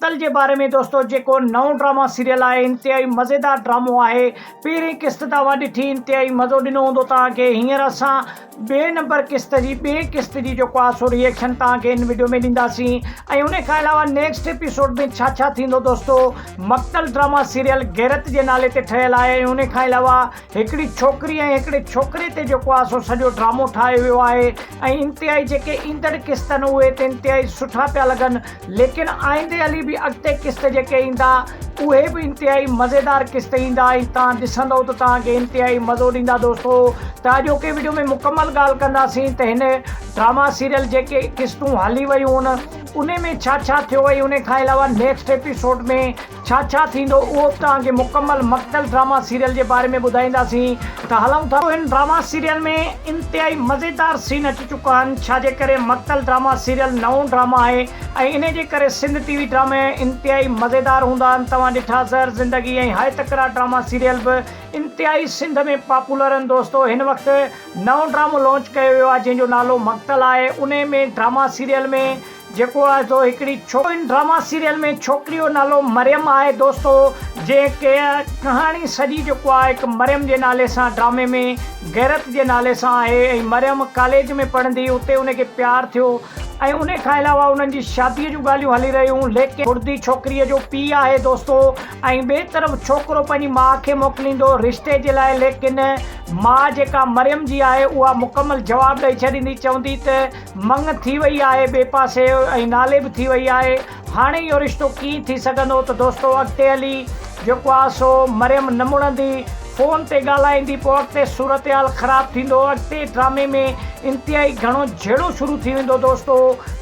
مقتل جي باري ۾ دوستو جيڪو نئون ڊراما سيريل آهي انتهائي مزيدار ڊرامو آهي پهرين قسط توهان ڏٺي انتهائي مزو ڏنو هوندو توهان کي هينئر اسان ٻئي نمبر قسط جي ٻئي قسط جي جيڪو آهي سو ريئيڪشن توهان کي هن وڊيو ۾ ڏينداسين ۽ ان کان علاوه نيڪسٽ ايپيسوڊ ۾ ڇا ڇا ٿيندو دوستو مقتل ڊراما سيريل غيرت جي نالي تي ٺهيل آهي ۽ ان کان علاوه هڪڙي ڇوڪري ۽ هڪڙي ڇوڪري تي جيڪو آهي سو سڄو ڊرامو ٺاهيو ويو آهي ۽ انتهائي جيڪي ايندڙ قسطن اهي ته انتهائي سٺا پيا لڳن ليڪن آئندي هلي به اڳتي قسط جيڪي ايندا اهي به انتهائي مزيدار قسط ايندا ۽ توهان ڏسندو ته توهان کي انتهائي مزو ڏيندا دوستو ته اڄوڪي وڊيو ۾ مڪمل ڳالهه ڪنداسين ته هن ڊراما سيريل جيڪي قسطون هلي ويون ان ۾ ڇا ڇا ٿيو ۽ ان کان علاوه نيڪسٽ ايپيسوڊ ۾ ڇا ڇا ٿيندو اهو به توهان کي مڪمل مقتل ڊراما سيريل جي باري ۾ ٻڌائينداسين ته هلون ٿا. هن ڊراما سيريل ۾ انتهائي مزيدار سين اچي چڪا آهن ڇا جي ڪري مقتل ڊراما سيريل نئون ڊراما آهي ۽ انهي جي ڪري سنڌ ٽي وي ڊرامي انتهائي مزيدار هوندا آهن توهان ڏٺا زهر زندگي ۽ هاء تڪرار ڊراما سيريل به انتهائي سنڌ ۾ پاپولر آهن دوستو هن وقت نئون ڊرامو لانچ ڪيو ويو آهي جنهن جو نالو مقتل آهي انهي ۾ ڊراما سيريل ۾ جيڪو آهي سو هڪڙي ڇو ان ڊراما سيريل ۾ ڇوڪري جو نالو مريم آهي دوستو جنهن ڪي ڪهاڻي سڄي جيڪو آهي هڪ مريم جي نالي سان ڊرامي ۾ غيرت جي نالي سان آهي ۽ مريم ڪاليج ۾ پڙهندي اتي ان کي پيار ٿيو ۽ ان کان علاوه انهن جي شادي جون ڳالهيون هلي رهيون ليڪن مڙدي ڇوڪري جو پيء آهي دوستو ۽ ٻئي طرف ڇوڪرو پنهنجي ماء کي موڪليندو رشتي جي لاء ليڪن ماء جيڪا مريم جي آهي اها مڪمل جواب ڏئي ڇڏيندي چوندي ته مڱ ٿي وئي آهي ٻئي پاسي ۽ نالي به ٿي وئي آهي هاڻي اهو رشتو ڪيئن ٿي سگهندو ته دوستو اڳتي هلي جيڪو آهي سو مريم نه مڙندي فون تي ڳالهائيندي پوء اڳتي صورتحال خراب ٿيندو اڳتي ڊرامي ۾ انتهائي گهڻو جهيڙو شروع ٿي ويندو دوستو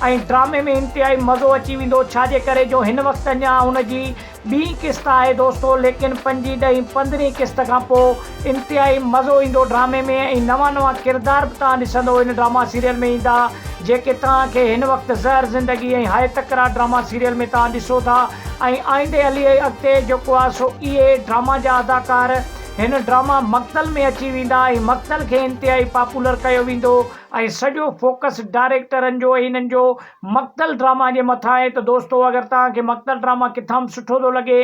۽ ڊرامي ۾ انتهائي مزو اچي ويندو ڇا جي ڪري جو هن وقت اڃا هن جي ٻي قسط آهي دوستو ليڪن پنجين ڏهين پندرهين قسط کان پو انتهائي مزو ايندو ڊرامي ۾ ۽ نوان نوان ڪردار به توهان ڏسندو ان ڊراما سيريل ۾ ايندا جيڪي توهان کي هن وقت زهر زندگي ۽ هاء تڪرار ڊراما سيريل ۾ توهان ڏسو ٿا ۽ آئيندي هلي اڳتي جيڪو آهي سو اهي ڊراما جا اداڪار هن ڊراما مقتل ۾ اچي ويندا ۽ مقتل کي انتهائي پاپولر ڪيو ويندو ۽ سڄو فوڪس ڊائريڪٽرن جو ۽ انهن جو مقتل ڊراما جي مٿان آهي ته دوستو اگر توهان کي مقتل ڊراما ڪٿان به سٺو ٿو لڳي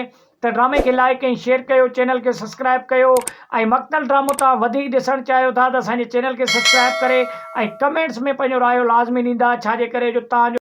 ته ڊرامي کي لائيڪ ۽ شيئر ڪيو چينل کي سبسڪرائب ڪيو ۽ مقتل ڊرامو توهان وڌيڪ ڏسڻ چاهيو ٿا ته اسان جي چينل کي سبسڪرائب ڪري ۽ ڪمينٽس ۾ پنهنجو رايو لازمي ڏيندا ڇا جي ڪري جو توهان جو.